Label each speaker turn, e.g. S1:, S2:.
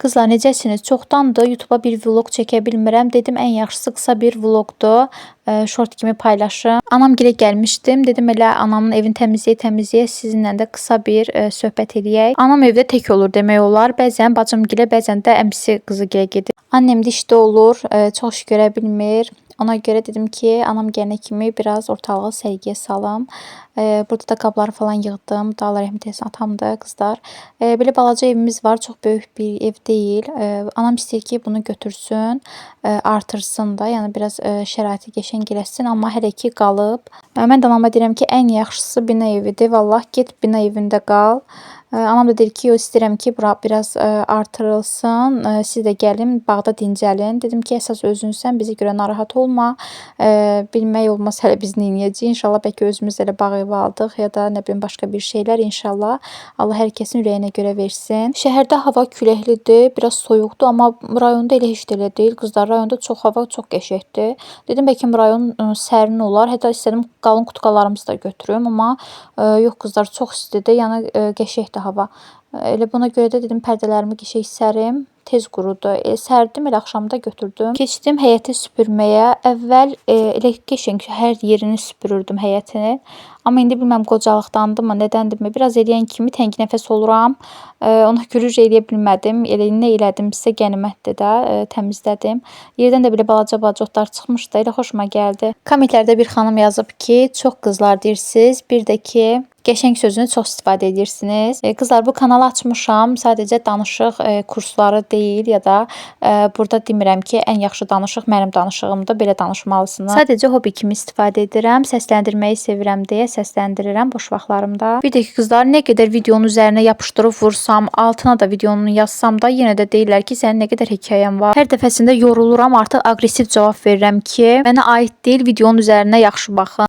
S1: Qızlar, necəsiniz? Çoxdandır YouTube'a bir vlog çəkə bilmirəm. Dedim ən yaxşısı qısa bir vlogdur. Short kimi paylaşım. Anam gilə gəlmişdim. Dedim elə anamın evini təmizləyə-təmizləyə sizinlə də qısa bir söhbət eləyək. Anam evdə tək olur demək olar. Bəzən bacım gilə, bəzən də əmisi qızı gilə gedir. Annem də işdə olur, çox iş görə bilmir. Ona görə dedim ki, anam gələnə kimi biraz ortalığı səliqəyə salım. Burada da qabları falan yığdım. Da Allah rəhmət eləsin, atamdır qızlar. Belə balaca evimiz var. Çox böyük bir ev deyil. Anam istəyir ki, bunu götürsün, artırsın da. Yəni biraz şəraiti qəşəng eləsin, amma hələ ki qalıb. Mən də anama deyirəm ki, ən yaxşısı bina evidir. Vallah get bina evində qal. Anam da deyir ki, yox istəyirəm ki, bura biraz artırılsın. Siz də gəlin, bağda dincəlin. Dedim ki, əsas özünsən, bizə görə narahat olma. Bilmək olmaz hələ biz nə eləyəcəyik. İnşallah bəlkə özümüz elə bağ evi aldıq ya da nə bilim başqa bir şeylər inşallah. Allah hər kəsin ürəyinə görə versin. Şəhərdə hava küləklidir, biraz soyuqdur, amma rayonda elə heç də elə deyil. Qızlar, rayonda çox hava çox qəşəngdir. Dedim bəlkə rayon sərin olar. Hətta istədim qalın kutkalarımızı da götürüm, amma yox qızlar, çox istidir. Yəni qəşəngdir hava. Elə buna görə də dedim pərdələrimi qəşəng sərim, tez qurudu. Sərdim, elə axşamda götürdüm. Keçdim həyəti süpürməyə. Əvvəl elə qəşəng hər yerini süpürürdüm həyətini. Amma indi bilmirəm qocalıqdandırmı, nədəndirmi, biraz eləyən kimi təngi nəfəs oluram. Ona görə eləyə bilmədim. Elə nə elədimsə qənimətdir də, təmizlədim. Yerdən də belə balaca-balaca otlar çıxmışdı. Elə xoşuma gəldi. Kommentlərdə bir xanım yazıb ki, çox qızlar deyirsiz. Bir də ki, qəşəng sözünü çox istifadə edirsiniz. Qızlar, bu kanalı açmışam. Sadəcə danışıq kursları deyil ya da burada demirəm ki, ən yaxşı danışıq mənim danışığımdır, belə danışmalısınız. Sadəcə hobi kimi istifadə edirəm. Səsləndirməyi sevirəm deyə səsləndirirəm boş vaxtlarımda. Bir də ki, qızlar, nə qədər videonun üzərinə yapışdırıb vursam, altına da videonun yazsam da yenə də deyirlər ki, sənin nə qədər hekayən var. Hər dəfəsində yoruluram, artıq aqressiv cavab verirəm ki, mənə aid deyil, videonun üzərinə yaxşı baxın.